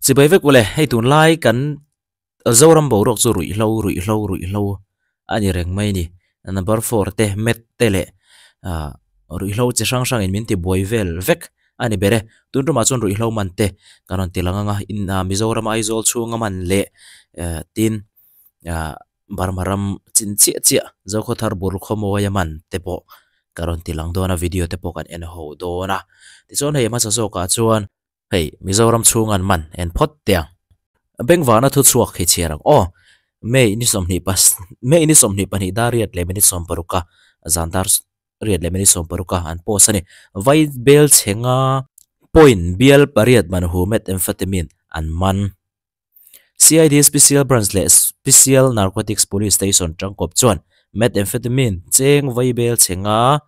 Chibai vek ule, hei tunlai kan Zoram boruak chu ruihhlo ruihhlo ruihhlo a ni reng mai a ni. Number four te met te leh ah ruihhlo chi hrang hrang in min ti buai vel vek a ni ber e. Tun tumah chuan ruihhlo man te kan rawn ti lang ang a, in ah Mizoram Aizawl chhunga man leh eh tin ah Burma ram chin chiah chiah Zokhawthar bur khawmawia man te pawh ka rawn ti lang dawn a video te pawh kan en ho dawn a. Tichuan hei hmasa zawkah chuan. Hei, Mizoram chhunga an man en phawt teh ang. Bengvana thu chhuak hi chhiar ang aw. May ni sawmhnih pas May ni 22 dar riat leh minute 60 a zan dar riat leh minute 60 a an post a ni. Vai bel chhenga point bial pariat man hu methamphetamine an man. CID Special Branch leh Special Narcotics Police Station tangkawp chuan methamphetamine cheng vaibel chhenga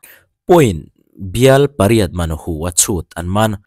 point bial pariat man hu a chhut an man.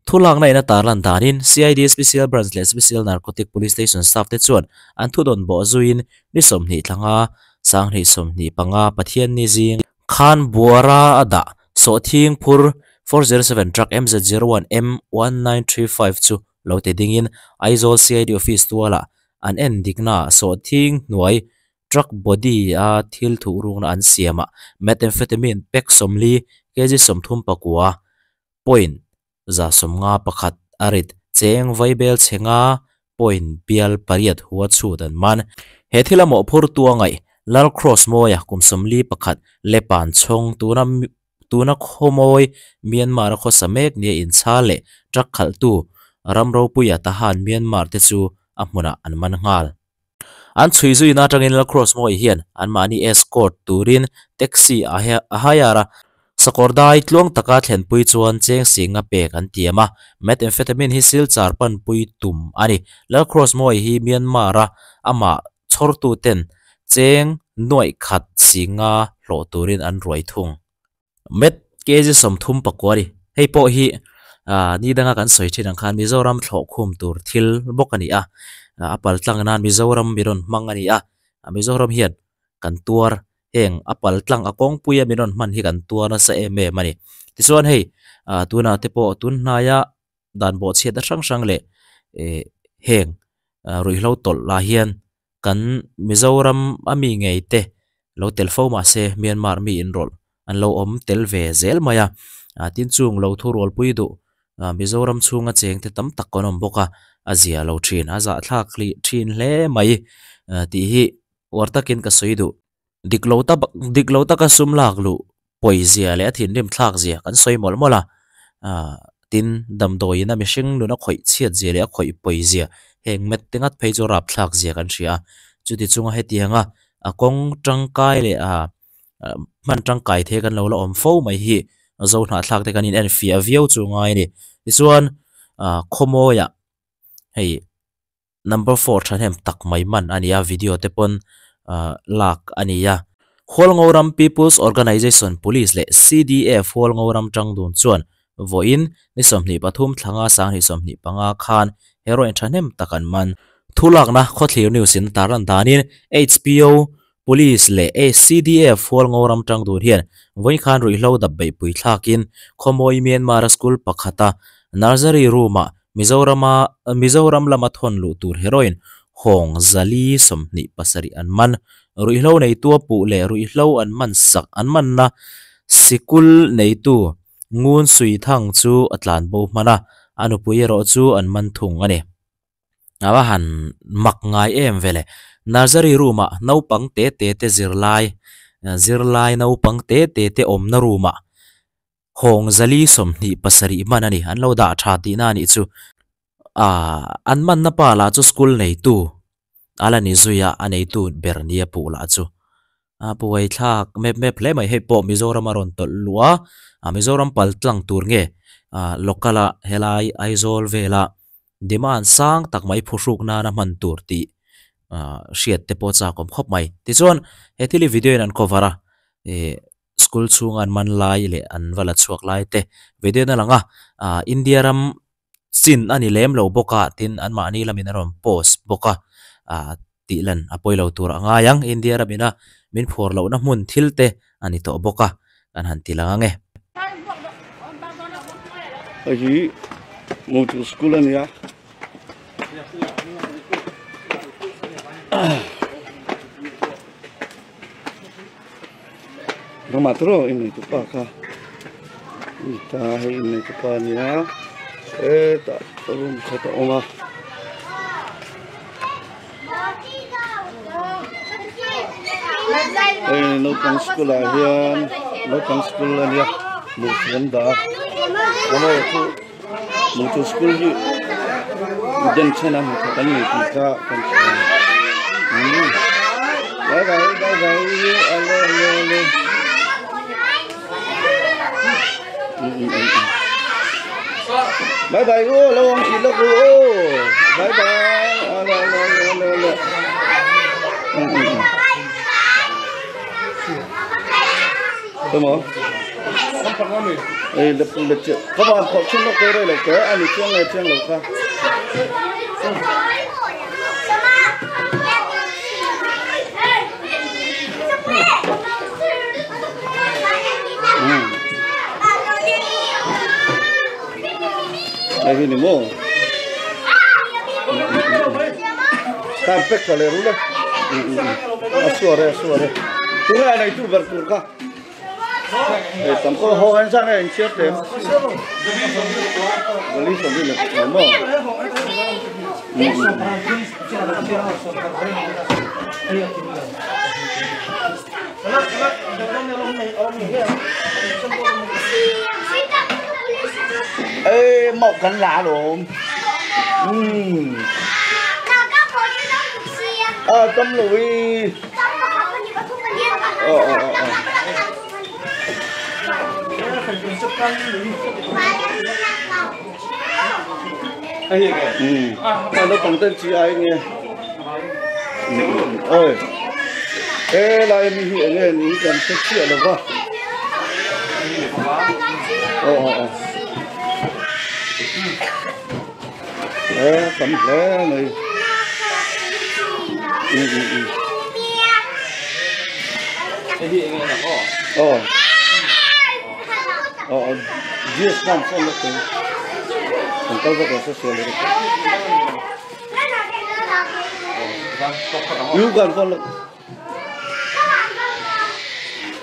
Thulakna in a tarlan danin CID Special Branch leh Special Narcotic Police Station staff te chuan an thudawn bawh zuiin ni 20 thlanga sanghnih 25 Pathianni zing khan buara a dah sawhthing phur 407 truck MZ01 M1935 chu lo ti dingin Aizawl CID office tualah an en diknaah sawhthing hnuai truck body a thil thuh rukna an siamah methamphetamine pack 40 kg 34 point 151 a rit cheng vaibel chhenga point bial pariat hua chhut an man. He thil a mawhphur tu a ngaih Lal Cross Mawia kum 41 Lepan chhawng tuna Tuna khawmawi Myanmar a khawsa mek nia inchhal leh truck khalhtu ram ropuia Tahan Myanmar te chu a hmunah an man nghal. An chhui zuina atangin Lacrosse mawi hian anmahni escort turin taxi a hire a, sakawr dai tluang taka thlenpui chuan cheng singa pek an tiam a, methamphetamine hi silchar panpui tum a ni. Lacrosse mawi hi Myanmar a amah chhawrtuten cheng nuaih khat singa hlawh turin an ruai thung. Met kg 34 ni. Hei pawh hi ni danga kan sawi thin ang khan Mizoram thlawh khum tur thil bawk a ni a, a pal tlang nan Mizoram mi rawn hmang a ni a, Mizoram hian kan tuar heng a pal tlang a kawngpuia mi rawn hman hi kan tuar nasa em em a ni. Tichuan hei tunah te pawh tun hnaia dan bawhchhiatna hrang hrang leh heng ruihhlo tawlh lah hian kan Mizoram a mi ngei te lo tel fo mah se Myanmar mi inrawlh an lo awm tel ve zel mai a, tin chung lo thurualpui duh Mizoram chhunga cheng te tam tak kan awm bawk a, a zia lo thin a zahthlak hlih thin hle mai tih hi uar takin ka sawi duh. Dik lo tak dik lo taka sum lak luh pawizia leh a thinrim thlak zia kan sawi mawlh mawlh a, ah tin damdawiin a mihring nun a khawih chhiat zia leh a khawih pawizia heng met te ngat phei chu rap thlak zia kan hria a, chuti chunga hetianga a kawng tangkai leh ah hman tangkai the kan lo la awm fo mai hi zo hnahthlak te kan in en fiah viau chu ngai a ni. Tichuan ah khawmawiah hei. Number four thahnem tak mai man a ni a, video te pawn lak a ni a. Hualngoram People's Organisation Police leh CDF Hualngoram tangdun chuan vawiin ni 23 thlanga 2025 khan heroin thahnem tak an man. Thu lakna Khawthlir News in a tarlan danin HPO, Police leh CDF Hualngoram tangdun hian vawiin khan ruihhlo dap beihpui thlakin Khawmawi Myanmar-a school pakhata nursery room-ah Mizorama Mizoram lama thawn luh tur heroin hawng 427 an man. Ruihhlo neitu a puh leh ruihhlo an man sak an manna sikul neitu Ngun Sui Thang chu a tlan bo hman a, a nupui erawh chu an man thung a ni. A va han mak ngai em vele. Nursery room ah naupang te te te zirlai zirlai naupang te te te awmna room ah Hawng 427 hman a ni, an lo dah tha tihna a nih chu. Aaa, an manna pa lah chu school neitu a la ni zui a, a neitu ber nia puh lah chu. A buai thlak mep mep hle mai, hei pawh Mizoram a rawn tawlh luh a, a Mizoram pal tlang tur nge aa local a helai Aizawl vela demand sang tak mai phuhruk nana hman tur tih aa hriat te pawh chak awm khawp mai. Tichuan he thil hi video in an cover a, ih School chhunga an man lai leh an va la chhuak lai te video in a lang a, ah India ram chin a ni lem lo bawk a tin anmahni lamin a rawn post bawk a, ah tih lan a pawi lo tur a ngai ang India ramin a min phuar lohna hmun thil te a ni tawh bawk a kan han ti lang ang e. Hei hi motor school a ni a. Amah tawrh aw innei tupa kha ni ta hei innei tupa a nia hetah room khat a awm a. Hei naupang school ah hian naupang school a nia hmuh an dah a amaherawhchu hmuh tur school hi denchhen a hmuh theih an ni tih kha kan hria umm bye bye bye bye ale ale ale um um um bye bye aw lo awm tih lawk u aw bye bye ale ale ale ale ale um um um Emaw ei le le che ka van phawrh thin lawk te rei lo te a ni chiang nge chiang lo kha. Hei hi ni maw Kan pek tha leh ru le a suar e a suar e tunge a neitu ber tur kha hei tam pawh haw en zan e in chhiar tem Vali sawmi le pakhat maw Ê, mọc cắn lá rồi Ừ. À, tâm lùi. Ờ, ờ, ờ, ờ. Ừ. À, nó còn tên chị ai nghe. Ơi. Ê, lại mi hiện nghe ní cần sẽ chia được không? Ờ, ờ, ờ. Ê, tấm hle này. Ừ, ừ, ừ. Ờ. Ờ, GS kan phone la te. Kan kal vak lo se sual le. You kan phone la.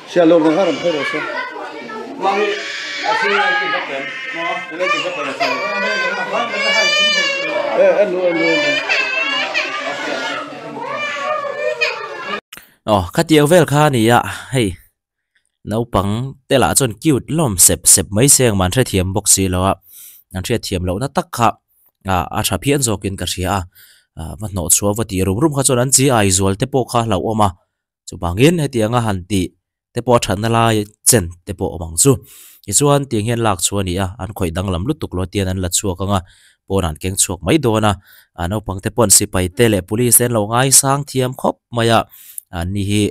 Sia lo ngang haram phero se. Eh, anu anu anu. Aw khatiang vel kha a ni a hei naupang te lah chuan cute lawm sep sep mai se ang mah an hrethiam bawk si lo a an hriatthiam lohna tak kha ah a tha phian zawkin ka hria a ah va hnawh chhuah va tih rum rum kha chuan an chi ai zual te pawh kha hlauhawm a chuvangin hetianga han tih te pawh a thatna lai chen te pawh awm ang chu tichuan tiang hian lak chhuah a ni a an khawih danglam lutuk lo tian an la chhuak ang a pawn an keng chhuak mai dawn a ah naupang te pawh an sipai te leh police te an lo ngaisang thiam khawp mai a an ni hi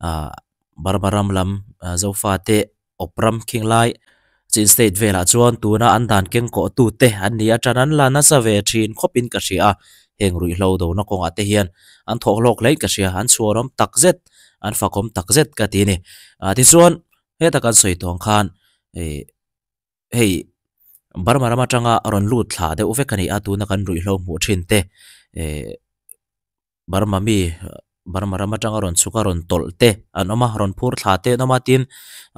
ah Burma ram lam Zofa te awp ram khing lai Chin state velah chuan tuna an dan keng kawh tu te an ni a tan an la nasa ve thin khawp in ka hria a heng ruihhlo dona kawngah te hian an thawk hlawk hle in ka hria an chhuanawm tak zet an fakawm tak zet ka ti a ni ah tichuan heta kan sawi tawng khan ih hei Burma ram atanga rawn lut thla deuh vek a ni a tuna kan ruihhlo hmuh thin te ih. Burma mi Burma ram atanga rawn chhuk a rawn tawlh te an awm a rawn phur thla te an awm a tin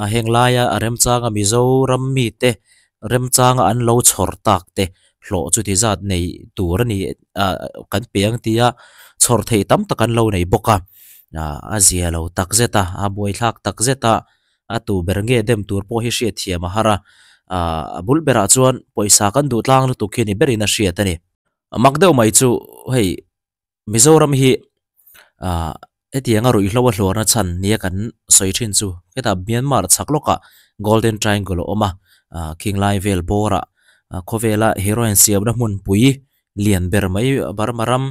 a heng laia a remchanga Mizoram mite remchanga an lo chhawr tak te hlawh chuti zat nei tur a ni ah kan pe ang tia chhawr theih tam tak an lo nei bawk a ah a zia lo tak zet a a buaithlak tak zet a a tu ber nge dem tur pawh hi hriat thiam a har a ah a bul berah chuan pawisa kan duh tlang lutuk hi ni berin a hriat a ni mak deuh mai chu hei. Mizoram hi ah hetianga ruihhlo a hluarna chhan nia kan sawi thin chu hetah Myanmar chhak lawkah Golden Triangle a awm a ah khing lai vel bawrah khawvela heroin siamna hmunpui lian ber mai Burma ram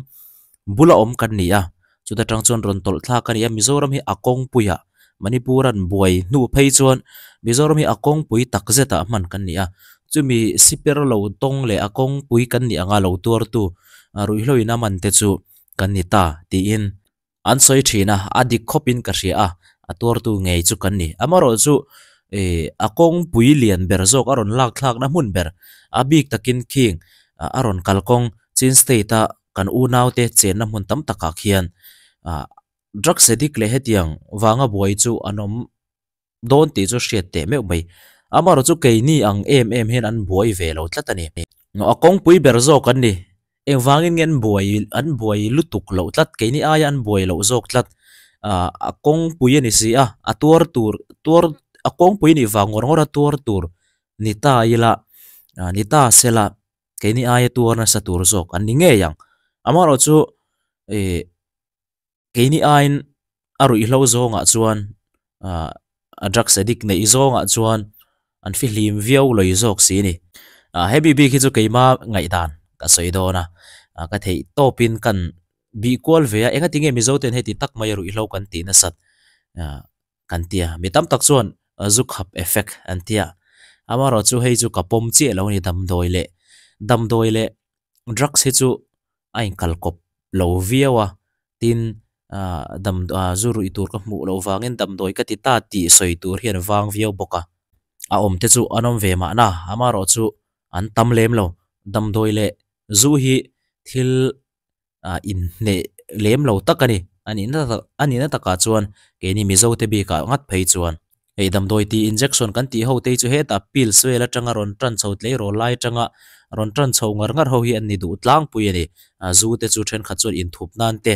bula awm kan ni a chuta tang chuan rawn tawlh thlak a ni a Mizoram hi a kawngpuiah Manipur an buai hnu phei chuan Mizoram hi a kawngpui tak zetah hman kan ni a chumi siper lo tawng leh a kawngpui kan nih anga lo tuartu ruihhlo in a man te chu kan ni ta tiin an sawi thin a a dik khawp in ka hria a a tuartu ngei chu kan ni amaherawh chu ih a kawngpui lian ber zawk a rawn lak thlakna hmun ber a bik takin khing a rawn kalkawng Chin state a kan unaute chenna hmun tam takah khian ah drugs addict leh hetiang vanga buai chu an awm. dawn tih chu hriat teh meuh mai. Amaherawhchu keini ang em em hian an buai ve lo tlat a ni. A kawngpui ber zawk an ni. Engvangin nge an buai an buai lutuk loh tlat, keini aia an buai loh zawk tlat. Ahh a kawngpui a ni si a, a tuar tur tuar a kawngpui nih vang ngawr ngawr a tuar tur ni ta ila ah ni ta sela keini aia tuar nasa tur zawk an ni ngei ang. Amaherawhchu ih Keini aiin a ruihhlo zawngah chuan ah a drugs addict neih zawngah chuan an fihlim viau lawih zawk si a ni. Ah he bik bik hi chu keima ngaihdan ka sawi dawn a, ah ka theih tawpin kan bih kual ve a, engati nge Mizo ten heti tak mai a ruihhlo kan tih nasat ah kan ti a, mi tam tak chuan zu khap effect an ti a, amaherawhchu hei chu ka pawm chiah lo a ni damdawi leh damdawi leh drugs hi chu a inkalkawp lo viau a, tin ah dam ah zu ruih tur ka hmuh loh vangin damdawi ka ti ta tih sawi tur hian vang viau bawk a, a awm te chu an awm ve mahna amaherawh chu an tam lem lo, damdawi leh zu hi thil ah inhneh lem lo tak a ni, a nihna tak a nihna takah chuan keini Mizo te bikah ngat phei chuan hei damdawi tih injection kan tih ho te hi chu hetah pills vel atanga rawn tan chho tleirawl lai atanga rawn tan chho ngar ngar ho hi an ni duh tlangpui a ni ah zu te chu thenkhat chuan inthup nan te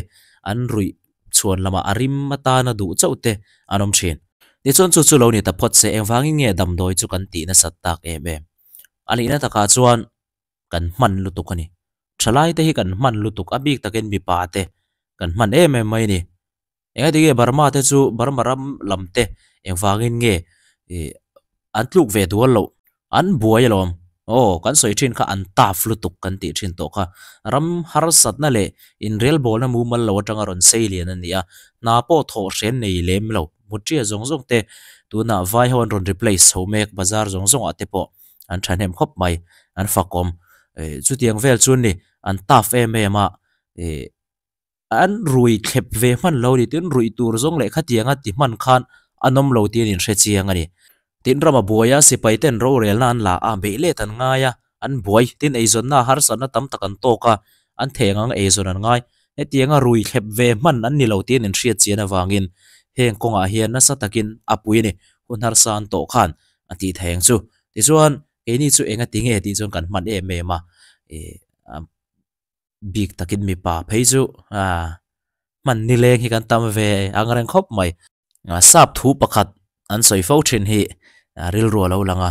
an ruih chhuan lamah a rim atana duh chauh te an awm thin. Tichuan chu chu lo ni ta phawt se engvangin nge damdawi chu kan tih nasat tak em em a nihna takah chuan kan hman lutuk a ni. Thalai te hi kan hman lutuk a bik takin mipa te kan hman em em mai a ni. Engati nge Burma te chu Burma ram lam te engvangin nge ih an tluk ve dual loh an buai alawm aw kan sawi thin kha an tough lutuk kan tih thin tawh kha ram harsatna leh inrelbawlna mumal lo atanga rawn sei lian a ni a hna pawh thawh hren nei lem lo mutria zawng zawng te tunah vai ho an rawn replace chho mek bazar zawng zawng ah te pawh an thahnem khawp mai an fakawm ih chutiang vel chu ni an tough em em a ih. An rui thlep ve hman lo a ni. Tin, ruih tur zawng leh khatianga ti hman khan an awm lo tih an inhre chiang a ni. Tin, rama buaia sipai ten rorelna an la a, beih let an ngai a, an buai. Tin, eizawnna harsatna tam tak an tawk a, an theng ang eizawn an ngai. Hetianga rui thlep ve hman an ni lo tih an inhriat chian avangin heng kawngah hian nasa takin a pui a ni. Hun harsa an tawh khan a tih thei ang chu. Tichuan, keini chu enga ti nge tih chuan kan hman em em a. Ih Bik takin mipa phei chu ah hman nileng hi kan tam ve ang reng khawp mai. Sap thu pakhat an sawi fo thin hi rilru a lo lang a.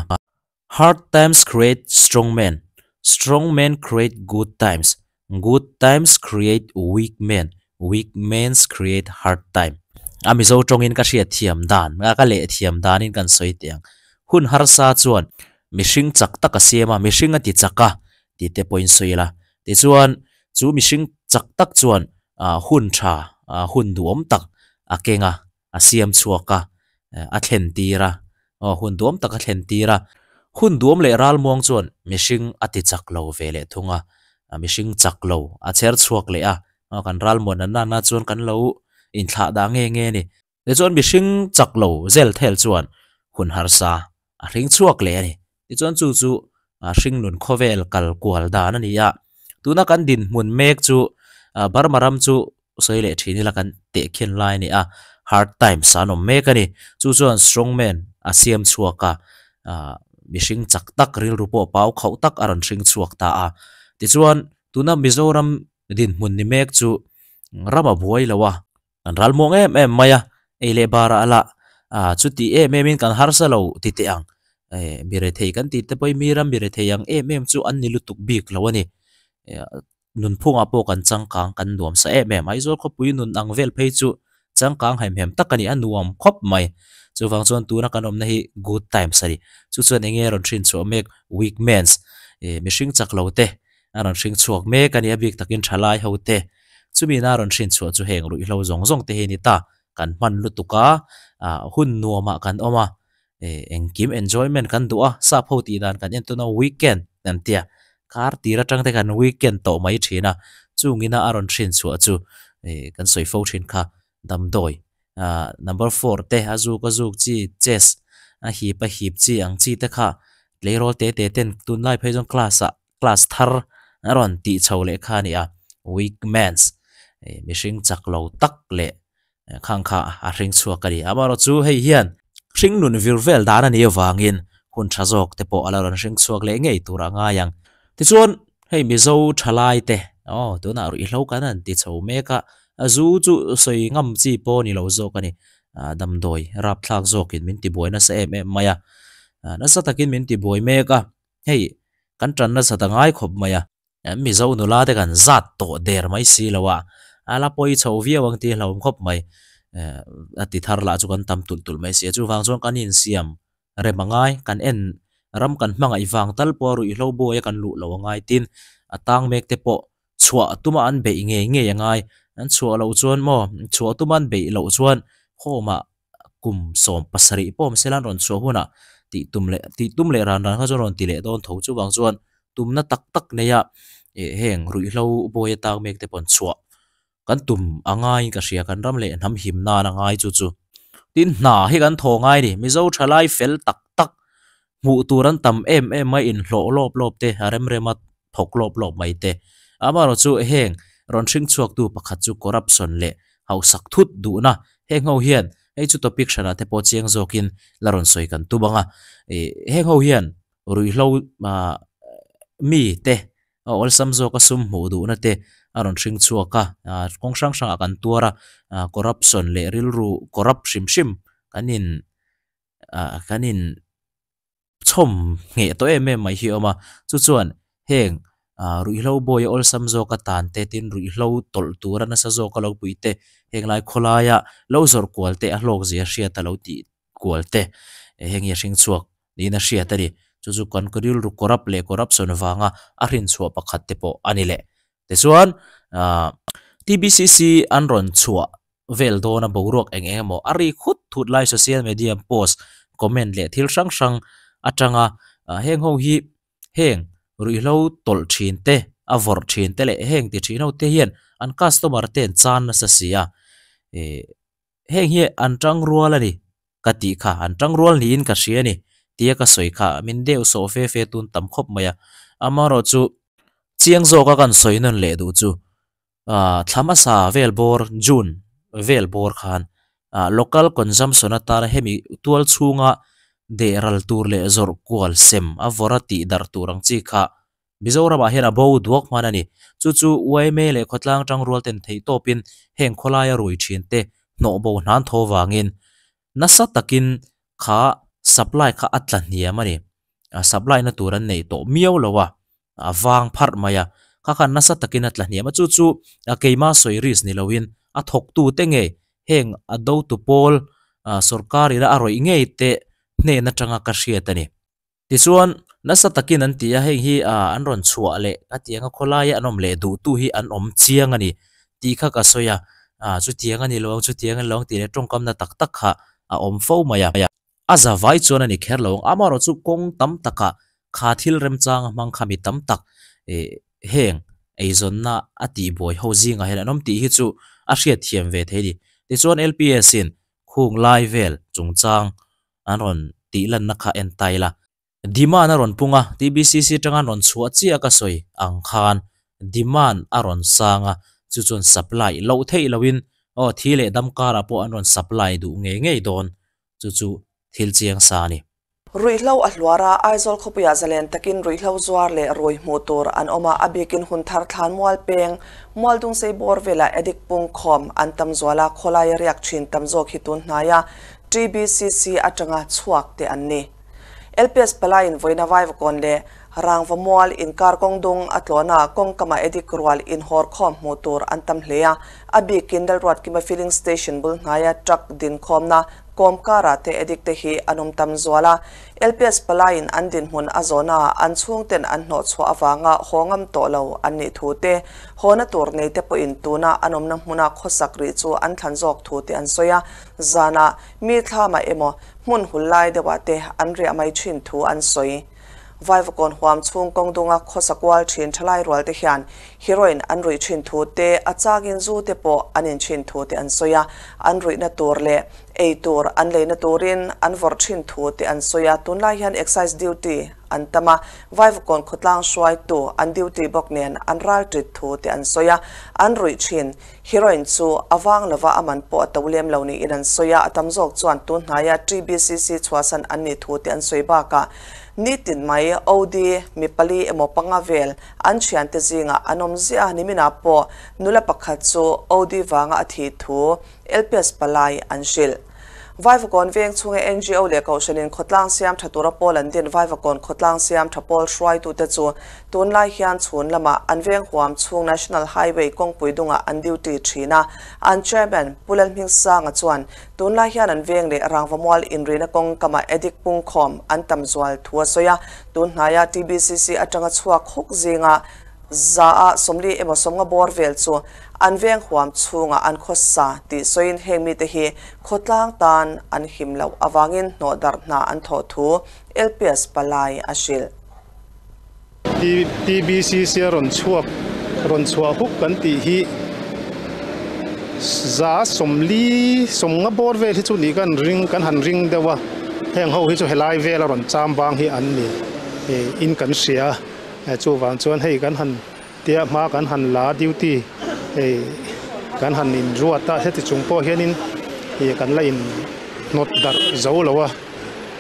Hard times create strong men, strong men create good times, good times create weak men, weak mens create hard time. A Mizo tawngin ka hriat thiam dan, ka leh thiam danin kan sawi teh ang. Hun harsa chuan mihring chak tak a siam a, mihring a ti chak a, tih te pawhin sawi ila. Tichuan, chu mihring chak tak chuan hun tha, hun duhawm tak a keng a, a siam chhuak a, a thlen tir a, aw hun duhawm tak a thlen tir a. Hun duhawm leh ralmuang chuan mihring a ti chak lo ve leh thung a, mihring chak lo a chher chhuak leh a, kan ralmuan nana na chuan kan lo inthlah dah nge nge a ni. Tichuan mihring chak lo zel thel chuan hun harsa a hring chhuak leh a ni. Tichuan chu chu hringnun khawvel kal kual dan a ni a. Tuna kan dinhmun mek chu Burma ram chu sawi leh thin ila kan tehkhin lai a ni a, hard times an awm mek a ni. Chu chuan strong man a siam chhuak a, mihring chak tak rilru pawh pau khauh tak a rawn hring chhuak ta a. Tichuan tuna Mizoram dinhmun ni mek chu ram a buai lo a. Kan ral muang em em mai a, ei leh barah lah ah chuti em em in kan harsa lo ti teh ang. Eh mi rethei kan tih te pawhin mi ram mi rethei ang em em chu an ni lutuk bik lo a ni. Eh nunphungah pawh kan changkang kan nuam sa em em. Aizawl khawpui nun ang vel phei chu changkang hem hem tak a ni, a nuam khawp mai. Chuvang chuan tuna kan awmna hi good times a ni. Chu chuan eng nge rawn hrin chhuah mek weak mans eh mihring chak lo te a rawn hring chhuak mek a ni a bik takin thalai ho te chumi na rawn hrin chhuah chu heng ruihhlo zawng zawng te hi a ni ta kan hman lutuk a ah hun nuamah kan awm a eh engkim enjoyment kan duh a sap ho tih dan kan en tawn a weekend kan tia kar tir atang te kan weekend tawh mai thin a chungina a rawn hrin chhuah chu eh kan sawi fo thin kha damdawi ah number four te a zuk a zuk chi chess a hip a hip chi ang chi te kha tleirawl te te ten tunlai phei chuan class ah class thar a rawn tih chho leh kha a ni a weak mans eh mihring chak lo tak leh khang kha a hring chhuak a ni amaherawhchu hei hian. Hring nun vir vel dan a nih avangin hun tha zawk te pawh a la rawn hring chhuak leh ngei tur a ngai ang. Tichuan, hei Mizo thalai te, aw tunah ruihhlo kan han ti chho mek a, zu chu sawi ngam chi pawh a ni lo zawk a ni. Damdawi rapthlak zawkin min tibuai nasa em em mai a, nasa takin min tibuai mek a, hei kan tan nasat a ngai khawp mai a. Mizo nula te kan zat tawh der mai si lo a, a la pawi chho viau ang tih hlauhawm khawp mai. A ti thar lah chu kan tam tulh tulh mai si a, chuvang chuan kan insiam rem a ngai, kan en ram kan hmangaih vang tal pawh a ruihhlo buai a kan luh lo a ngai tin a tang mek te pawh chhuah tuma an beih ngei ngei a ngai, an chhuah loh chuan maw chhuah tuma an beih loh chuan home ah kum 70 pawh awm sela an rawn chhuah hunah tih tum leh tih tum leh ran ran kha chu a rawn ti leh dawn tho chuvang chuan tumna tak tak neia eh heng ruihhlo buai atang mek te pawh an chhuah kan tum a ngaiin ka hria kan ram leh hnam him nan a ngai chu chu tin hna hi kan thaw ngai a ni Mizo thalai fel tak tak hmuh tur an tam em em mai inhlawh lawp lawp te a rem rem a thawk lawp lawp mai te. Amaherawhchu chu heng rawn hring chhuaktu pakhat chu corruption leh hausak thut duhna heng ho hian hei chu topic hranah te pawh chiang zawkin la rawn sawi kan tum ang a. Ih heng ho hian ruihhlo ah mi te a awlsam zawka sum hmuh duhna te a rawn hring chhuak a, ah kawng hrang hrangah kan tuar a, ah corruption leh rilru corrupt hrim hrim kan in ah kan in. chhawm ngheh tawh em em mai hi a awm a chu chuan heng ah ruihhlo bawi a awlsam zawk a tan te tin ruihhlo tawlh tura nasa zawk a lo pui te heng lai khawlaia lo zawrh kual te a hlawk zia hriat a lo tih kual te heng hi a hring chhuak niin a hriat a ni chu chu kan rilru corrupt leh corruption vanga a hrinchhuah pakhat te pawh a ni leh tichuan ah T_B_C_C an rawn chhuah vel dawn a boruak eng eng emaw a ri khut thut lai social media post comment leh thil hrang hrang atanga heng ho hi heng ruihhlo tawlh thin te a vawrh thin te leh heng ti thin ho te hian an customer te an chan nasa si a ih heng hi an tang rual a ni ka tih kha an tang rual niin ka hria a ni tia ka sawi kha min deuh sawh fe fe tun tam khawp mai a amaherawhchu chiang zawka kan sawi nawn leh duh chu. Ah thla hmasa vel bawr June vel bawr khan ah local consumption atana hemi tual chhunga deh ral tur leh zawrh kual sem a vawrh a tih darh tur ang chi kha Mizoramah hian a bo duak hman a ni. Chu chu yma leh khawtlang tangrual ten theih tawpin heng khawlaia rui thin te hnawh bo hnan tho vangin nasa takin kha supply kha a tla hniam a ni. A supply na tur an neih tawh miau lo a, a vang pharh mai a, kha khan nasa takin a tla hniam a, chu chu a keima sawi risk ni loin a thawktu te ngei heng a dotu pawl sorkar ila a rawih ngei te hnen atanga ka hriat a ni. Tichuan nasa takin an ti a, heng hi an rawn chhuah leh a tianga khawlaia an awm leh duhtu hi an awm chiang a ni tih kha ka sawi a, chutiang a ni lo ang chutiang a ni lo ang tih leh tawngkamna tak tak kha a awm fo mai a. A za vai chuan a ni kher lo ang. Amaherawhchu kawng tam takah kha thil remchang a hmang kha mi tam tak eh heng eizawnna a tihbuai ho zingah hian an awm tih hi chu a hriatthiam ve thei a ni. Tichuan LPS in khung lai vel chungchang an rawn tih lanna kha en ta ila. Demand a rawn pung a, TBCC atanga an rawn chhuah chiah ka sawi ang khan demand a rawn sang a, chu chuan supply loh theih lohin aw thi leh dam karah pawh an rawn supply duh ngei ngei dawn chu chu thil chiang sa a ni. Ruihhlo a hluar a, Aizawl khawpuiah zalen takin ruihhlo zuar leh rui hmuh tur an awm a, a bikin hun thar thlan mual peng, Mualdungsei bawr velah addict pung khawm an tam zual a, khawlaia riak thin tam zawk hi tun hnaia TBCC atanga chhuak te an ni. LPS palaiin vawiina Vaivakawn leh Rangva mual inkar kawng dung a tlawn a, kawngkama addict rual inhawr khawm hmuh tur an tam hle a, a bikin Lalruatkima Filling Station bul hnaia truck din khawmna kawm karah te addict te hi an awm tam zual a. LPS palaiin an dinhmun a zawn a, an chhungten an hnawh chhuah avanga haw ngam tawh lo an nih thu te, hawna tur nei te pawhin tuna an awmna hmuna khawsak rih chu an thlan zawk thu te an sawi a, zanah mi thlamah emaw hmun hul lai deuhah te an riah mai thin thu an sawi. Vaivakawn huam chhung kawng dunga khawsa kual thin thalai rual te hian heroin an ruih thin thu te, a changin zu te pawh an in thin thu te an sawi a, an ruihna tur leh ei tur an leina turin an vawrh thin thu te an sawi a, tunlai hian excise duty an tam a, Vaivakawn khawtlang hruaitu an duty bawk nen an ral tit thu te an sawi a, an ruih thin heroin chu a vang lova a man pawh a to lem lo niin an sawi a, a tam zawk chuan tun hnaia TBCC chhuahsan an nih thu te an sawi bakah nitin mai OD mi pali emaw panga vel an thiante zingah an awm ziah a, niminah pawh nula pakhat chu OD vanga a thih thu LPS palai an hrilh. Vaivakawn veng chhunga NGO leh Kohhranin khawtlang siam tha tura pawl an din Vaivakawn khawtlang siam tha pawl hruaitute chu tunlai hian chhun lamah an veng huam chhung National Highway kawngpui dungah an duty thin a. An Chairman Pu Lalhmingsanga chuan tunlai hian an veng leh Rangvamual inrina kawng kamah addict pungkhawm an tam zual thu a sawi a. Tun hnaia TBCC atanga chhuak huk zinga Za a 40 emaw 50 bawr vel chu an veng huam chhungah an khawsa tih sawiin heng mite hi khawtlang tan an him loh avangin hnawh darh hna an thawh thu LPS palai a hrilh. TBCC a rawn chhuak rawn chhuah huk kan tih hi za 40 50 bawr vel hi chu nih kan ring kan han ring deuh a, heng ho hi chu helai vel a rawn cham bang hi an ni in kan hria. Chuvang chuan hei kan han tia hma kan han la duty hei kan han in ruat a, heti chung pawh hianin ih kan la in hnawt darh zo lo a,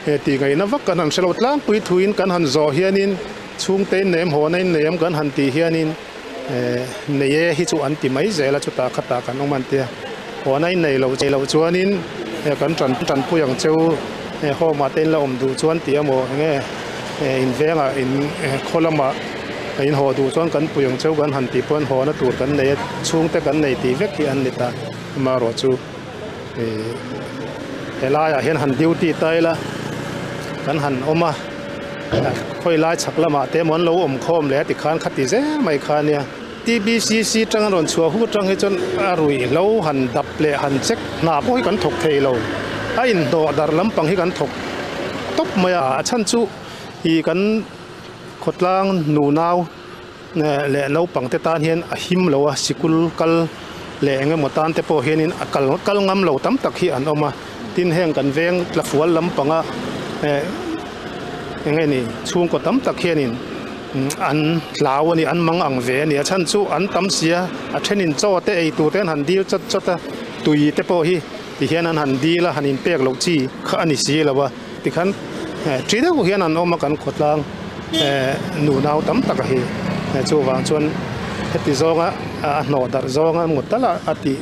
he tih ngaihna vak kan han hre lo tlangpui thuin kan han zawh hianin chhungte in nem haw na in nei em kan han tih hianin eh nei e hi chu an ti mai zel a, chutah khatah kan awm an tia haw na in nei lo nei loh chuanin kan tan tanpui ang cheu home ah te in la awm duh chuan tih emaw eng nge. In vengah in khaw lamah in haw duh chuan kan pui ang cheu kan han tih pawhin hawna tur kan nei a, chhungte kan nei tih vek hi an ni ta. Amaherawhchu ih helaiah hian han duty ta ila kan han awm a, khawi lai chhak lamah te emaw an lo awm khawm leh a tikhan khati zel mai kha a nia. TBCC tang an rawn chhuah huk atang hi chuan a ruihhlo han dap leh han check hna pawh hi kan thawk thei lo. A inhnawh darh lampang hi kan thawk tawp mai a, a chhan chu ih kan khawtlang nunau leh naupang te tan hian a him lo a, sikul kal leh eng emaw tan te pawh hianin a kal kal ngam lo tam tak hi an awm a, tin heng kan veng tlafual lampanga eh eng nge ni chhungkaw tam tak hianin. An hlau a ni, an mang ang ve a ni. A chhan chu an tam si a, a thenin chaw te ei tur te an han dil chawt chawt a, tui te pawh hi ti hian an han dil a, han inpek loh chi kha a ni si lo a. Tikhan ṭi deuh hian an awm a kan khawtlang nunau tam tak a hi. Chuvang chuan heti zawnga a hnawh darh zawnga ngawt tal a a tih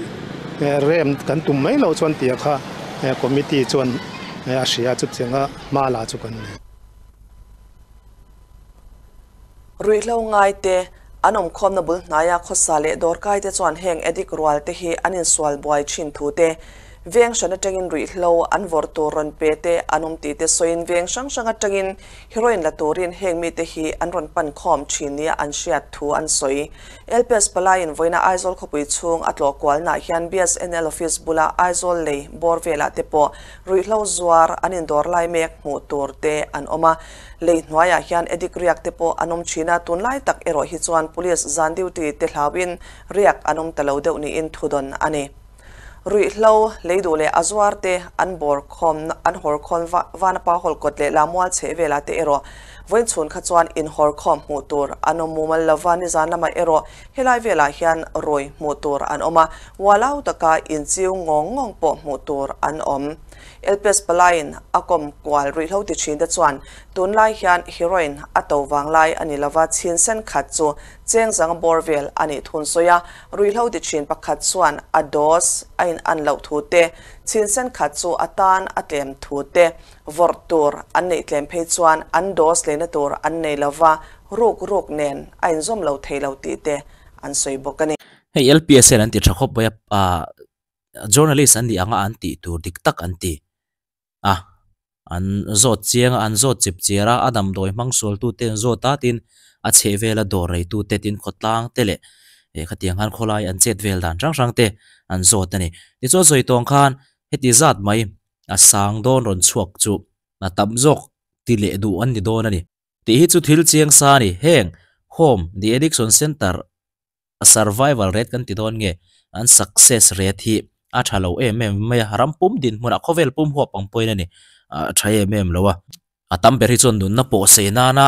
rem kan tum mai loh chuan tia kha committee chuan a hria chutianga hma la chu kan ni. Ruihhlo ngaite an awmkhawmna bul hnaia khawsa leh dawrkaite chuan heng addict rualte hi an insual buai thin thu te, veng hran atangin ruihhlo an vawrh tur rawn pe te an awm tih te sawiin veng hrang hrang atangin heroin la turin heng mite hi an rawn pan khawm thin nia an hriat thu an sawi. LPS palaiin vawiina Aizawl khawpui chhung a tlawh kualnaah hian BSNL office bula Aizawl lei bawr velah te pawh ruihhlo zuar an indawr lai mek hmuh tur te an awm a. Lei hnuaiah hian addict riak te pawh an awm thin a, tunlai tak erawh hi chuan police zan duty te hlauin riak an awm ta lo deuh niin thudawn a ni. Ruihhlo, lei duh leh a zuar te an bawr khawm an hawr khawn Vanapa Hall kawt leh Lamual chheh velah te erawh vawiin chhun kha chuan inhawr khawm hmuh tur an awm mumal lova, nizan lamah erawh helai velah hian rawi hmuh tur an awm a, ualau taka inchiu ngawng ngawng pawh hmuh tur an awm. LPS palaiin a kawm kual ruihhlo ti thin te chuan tunlai hian heroin a to vanglai a ni lova, chhin sen khat chu cheng zanga bawr vel a nih thun sawi a, ruihhlo ti thin pakhat chuan a dose a in an loh thu te, chhin sen khat chu a tan a tlem thu te, vawrh tur an neih tlem phei chuan an dose leina tur an nei lova, ruk ruk nen a inzawm lo thei lo tih te an sawi bawk a ni. Hei LPS hian an ti tha khawp mai a, Journalist an nih anga an tih tur dik tak an ti a, an zawt chiang a, an zawt chip chiar a, a damdawi hmang sual tu te an zawt a tin a chheh vela dawr rei tu te tin khawtlang te leh eh khatiang khan khawlai an chet vel dan hrang hrang te an zawt a ni. Tichuan sawi tawng khan heti zat mai a sang dawn rawn chhuak chu a tam zawk ti leh duh an ni dawn a ni. Tih hi chu thil chiang sa a ni. Heng Home De Addiction Centre a survival rate kan ti dawn nge an success rate hi a tha lo em em mai a, ram pum dinhmunah khawvel pum huap ang pawhin a ni a tha em em lo a. A tam ber hi chuan nunna pawh sei nana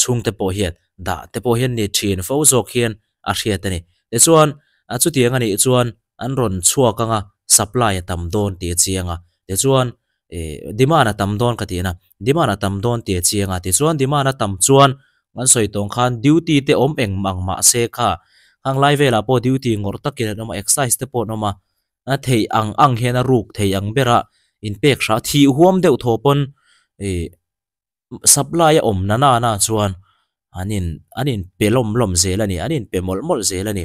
chhungte pawh hian dah te pawh hian ni thin fo zawk hian a hriat a ni. Tichuan chutiang a nih chuan an rawn chhuak anga supply a tam dawn tih a chiang a, tichuan demand a tam dawn ka tih na, demand a tam dawn tih a chiang a, tichuan demand a tam chuan kan sawi tawng khan duty te awm eng ang mah se kha khang lai velah pawh duty ngawrh takin an awm a, excise te pawh an awm a, a theih ang ang hian a ruk thei ang bera inpek hrah thih huam deuh thaw pawn ih supply a awm na na na chuan an in an in pe lawm lawm zel a ni an in pe mawlh mawlh zel a ni.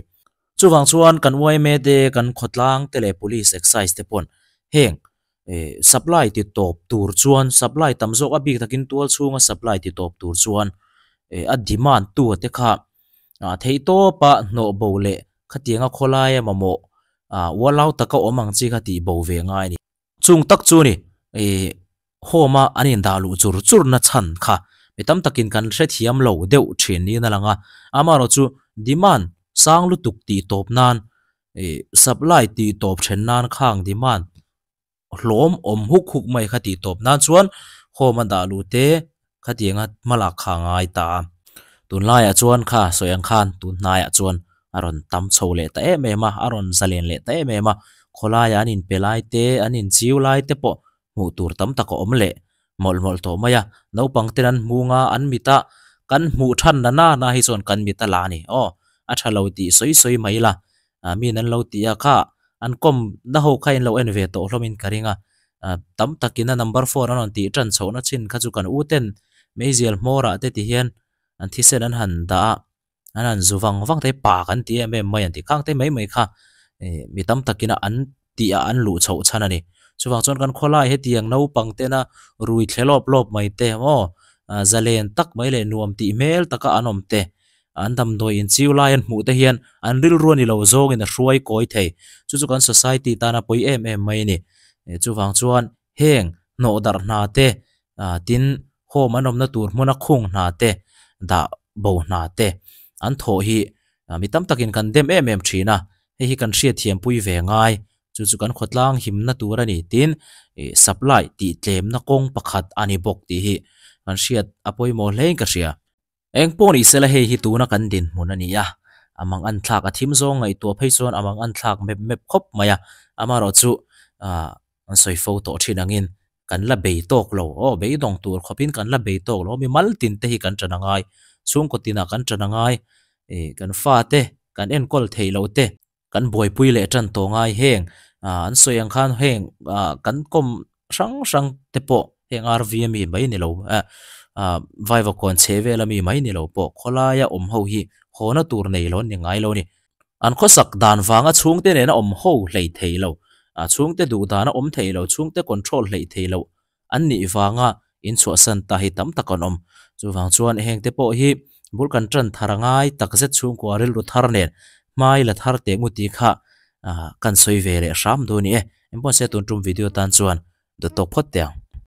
Chuvang chuan kan yma te kan khawtlang te leh police excise te pawn heng ih supply ti tawp tur chuan supply tam zawk a bik takin tual chhunga supply ti tawp tur chuan ih a demand tu te kha ah theih tawpa hnawh bo leh khatianga khawlaia mamawh ah ualau taka awm ang chi kha tih bo ve ngai a ni. Chung tak chu ni ih home a an indah luh chur chur na chhan kha mi tam takin kan hrethiam lo deuh thin niin a lang a, amaherawh chu demand sang lutuk tih tawp nan ih supply tih tawp then nan khang demand hlawm awm huk huk mai kha tih tawp nan chuan home a dah luh te khatianga hma lak kha a ngai ta a. Tunlaiah chuan kha sawi ang khan tun hnaiah chuan a rawn tam chho leh ta em em a, a rawn zalen leh ta em em a, khawlaiah an inpe lai te, an inchiu lai te pawh hmuh tur tam tak a awm leh mawlh mawlh tawh mai a. Naupang ten an hmu nga an mita kan hmuh than na na na hi chuan kan mit a la a ni. Aw, a tha lo tih sawi sawi mai la, min an lo ti a kha an kawm na ho kha in lo en ve tawh hlawmin ka ring a tam takin a number phone an rawn tih tan chhohna chin kha chu kan u ten meizial hmawrah te ti hian an thisen an han dah a an han zu vang vang te pa kan ti em em mai an ti khang te mai mai kha mi tam takin a an tih ah an luh chhoh chhan a ni chuvang chuan kan khawlai hetiang naupang tena rui thle lawp lawp mai te maw zalen tak mai leh nuam tih hmel taka an awm te. An damdawi inchiu lai an hmuh te hian an rilru a ni lo zawngin a hruai kawi thei. Chu chu kan society tana pawi em em mai a ni. Chuvang chuan heng hnawh darh hna te tin home an awmna tur hmuna khung hna te dah bo hna te an thawh hi mi tam takin kan dem em em thin a, hei hi kan hriatthiampui ve ngai. Chu chu kan khawtlang himna tur a ni tin supply tih tlemna kawng pakhat a ni bawk tih hi kan hriat a pawimawh hlein ka hria. Eng pawh ni sela hei hi tuna kan dinhmun a ni a, a mang an thlak a thim zawng ngaihtuah phei chuan a mang an thlak mep mep khawp mai a, amaherawh chu ah an sawi fo tawh thin angin kan la bei tawk lo, aw beidawng tur khawpin kan la bei tawk lo, mi mal tin te hi kan tan a ngai, chhungkaw tinah kan tan a ngai, ih kan fate kan enkawl theih loh te. Kan buaipui leh tan tawh ngai heng ah an sawi ang khan heng ah kan kawm hrang hrang te pawh heng RV a mi mai ni lo eh ah Vaivakawn chhe vel a mi mai ni lo pawh khawlaia awm ho hi hawna tur nei lo an ni ngai lo a ni. An khawsak dan vanga chhungte nena awm ho hlei thei lo ah chhungte duh dana awm thei lo chhungte control hlei thei lo an nih vanga inchhuahsan ta hi tam tak an awm. Chuvang chuan hengte pawh hi bul kan tan thar a ngai takzet chhungkua rilru thar nen hmai la thar teh ngu tih kha kan sawi ve leh hram duh a ni e. Engpawh se tun tum video tan chuan dawt tawk phawt teh ang.